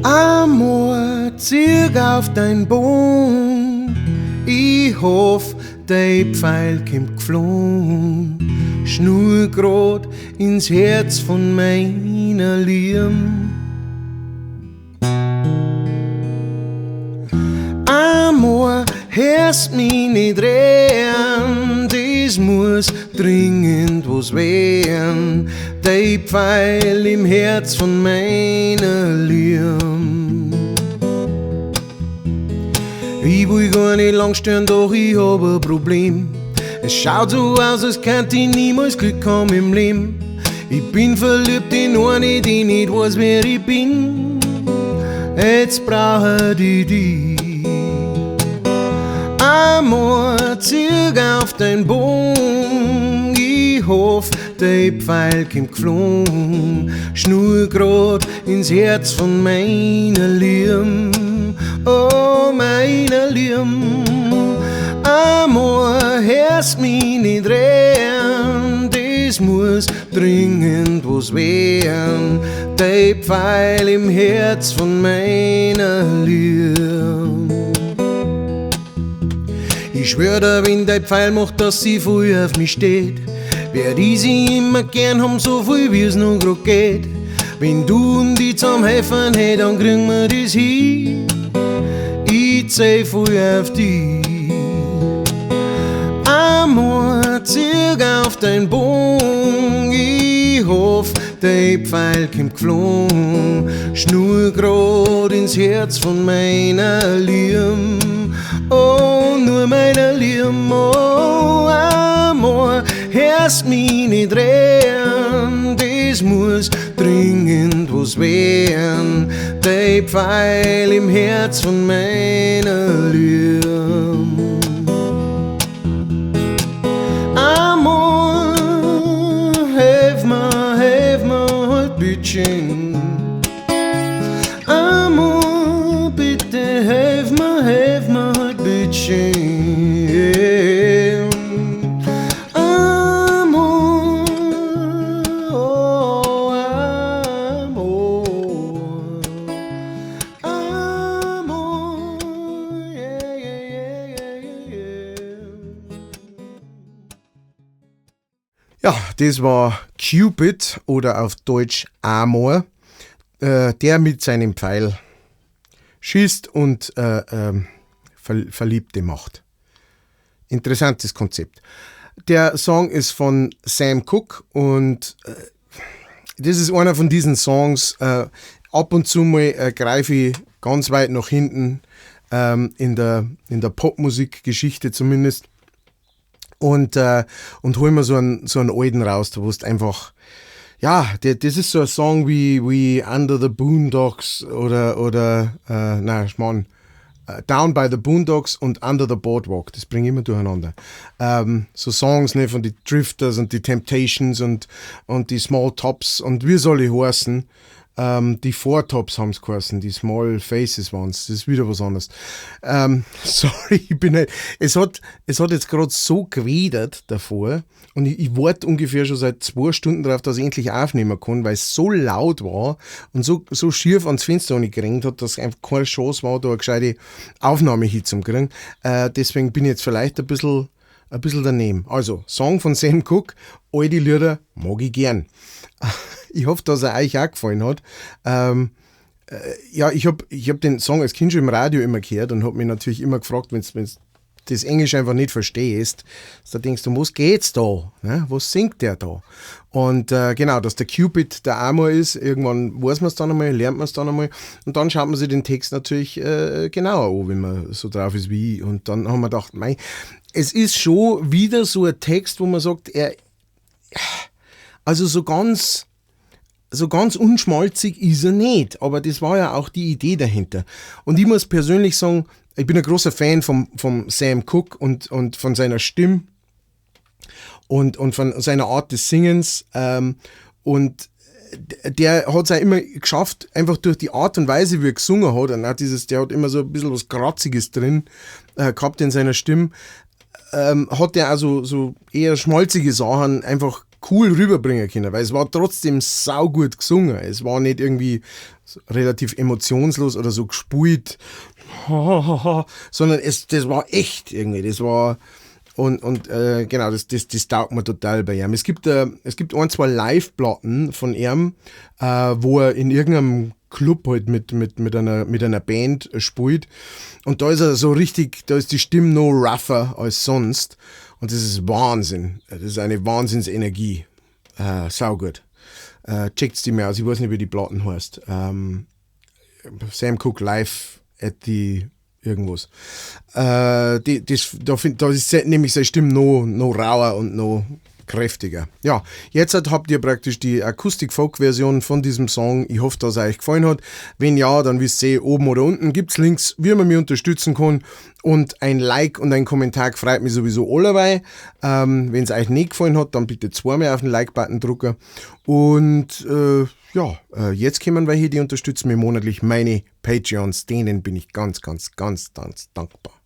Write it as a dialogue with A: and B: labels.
A: Amor, zieh auf dein Bogen. Ich hoff, dei Pfeil kommt geflogen. Schnurgrad ins Herz von meiner Lieb. Amor, hörst mich nicht reden, das muss dringend was werden. Dei Pfeil im Herz von meiner Lieb. Ich will gar nicht lang stören, doch ich hab ein Problem. Es schaut so aus, als könnte ich niemals Glück haben im Leben. Ich bin verliebt in eine, die nicht weiß, wer ich bin. Jetzt brauche ich dich. Amor, zieh auf dein Bogen. Ich hoff, der Pfeil kommt geflogen. Schnurgrad ins Herz von meiner Lieb. Oh, meiner Lieb. Amor, hörst mich nicht reden, das muss dringend was werden. Der Pfeil im Herz von meiner Lieb. Ich schwör dir, wenn dein Pfeil macht, dass sie voll auf mich steht, werd ich sie immer gern haben, so viel wie's noch grad geht. Wenn du und ich zusammen helfen, hey, dann kriegen wir das hin. Ich zähl voll auf dich. Amor, zieh auf dein Bogen. Ich hoff, der Pfeil kommt geflogen. Schnurgrad ins Herz von meiner Lieb. Oh, nur meiner Lieb. Oh, Amor, hörst mich nicht reden. Das muss dringend was werden. Der Pfeil im Herz von meiner Lieb. Amor, helf mir halt bittschön. Amor, bitte helf mir halt bittschön. Amor, oh, Amor, Amor, yeah, yeah, yeah, yeah, yeah.
B: Ja, das war Cupid oder auf Deutsch Amor, der mit seinem Pfeil schießt und Verliebte macht. Interessantes Konzept. Der Song ist von Sam Cooke und das ist einer von diesen Songs. Ab und zu mal greife ich ganz weit nach hinten in der Popmusikgeschichte zumindest. Und hol mir so einen alten raus, da wo du einfach, ja, der, das ist so ein Song wie Under the Boondocks oder nein, Schmarrn, Down by the Boondocks und Under the Boardwalk, das bringe ich immer durcheinander. So Songs, ne, von die Drifters und die Temptations und die Small Tops und wie soll ich heißen? Die Four Tops haben's geheißen, die Small Faces waren's, das ist wieder was anderes. Sorry, ich bin nicht, es hat jetzt grad so gewedert davor und ich warte ungefähr schon seit 2 Stunden drauf, dass ich endlich aufnehmen kann, weil es so laut war und so schief ans Fenster gerannt hat, dass einfach keine Chance war, da eine gescheite Aufnahme hinzukriegen. Deswegen bin ich jetzt vielleicht ein bisschen daneben. Also, Song von Sam Cooke, alte Lieder mag ich gern. Ich hoffe, dass er euch auch gefallen hat. Ja, ich hab den Song als Kind schon im Radio immer gehört und hab mich natürlich immer gefragt, wenn's das Englisch einfach nicht verstehst, dass du denkst, um was geht's da? Ne? Was singt der da? Und genau, dass der Cupid der Amor ist, irgendwann weiß man's dann einmal, lernt man's dann einmal und dann schaut man sich den Text natürlich genauer an, wenn man so drauf ist wie ich. Und dann haben wir gedacht, mei, es ist schon wieder so ein Text, wo man sagt, er, also so ganz, so ganz unschmalzig ist er nicht, aber das war ja auch die Idee dahinter. Und ich muss persönlich sagen, ich bin ein großer Fan vom Sam Cooke und von seiner Stimme und von seiner Art des Singens. Und der hat's auch immer geschafft, einfach durch die Art und Weise, wie er gesungen hat, und auch dieses, der hat immer so ein bisschen was Kratziges drin gehabt in seiner Stimme, hat der also so eher schmalzige Sachen einfach cool rüberbringen können, weil es war trotzdem saugut gesungen. Es war nicht irgendwie relativ emotionslos oder so gespielt, sondern das war echt irgendwie. Das war und genau, das taugt mir total bei ihm. Es gibt ein, zwei Live-Platten von ihm, wo er in irgendeinem Club halt mit einer Band spielt. Und da ist er so richtig, da ist die Stimme noch rougher als sonst. Und das ist Wahnsinn. Das ist eine Wahnsinnsenergie. Saugut. Checkt's die mal aus. Ich weiß nicht, wie die Platten heißt. Sam Cooke Live at the irgendwas. Da ist nämlich seine Stimme noch rauer und noch kräftiger. Ja, jetzt habt ihr praktisch die Akustik-Folk-Version von diesem Song. Ich hoffe, dass er euch gefallen hat. Wenn ja, dann wisst ihr, oben oder unten gibt's Links, wie man mich unterstützen kann. Und ein Like und ein Kommentar freut mich sowieso allerweil. Wenn es euch nicht gefallen hat, dann bitte zweimal auf den Like-Button drücken. Und ja, jetzt kommen welche, die unterstützen mich monatlich, meine Patreons. Denen bin ich ganz, ganz, ganz, ganz dankbar.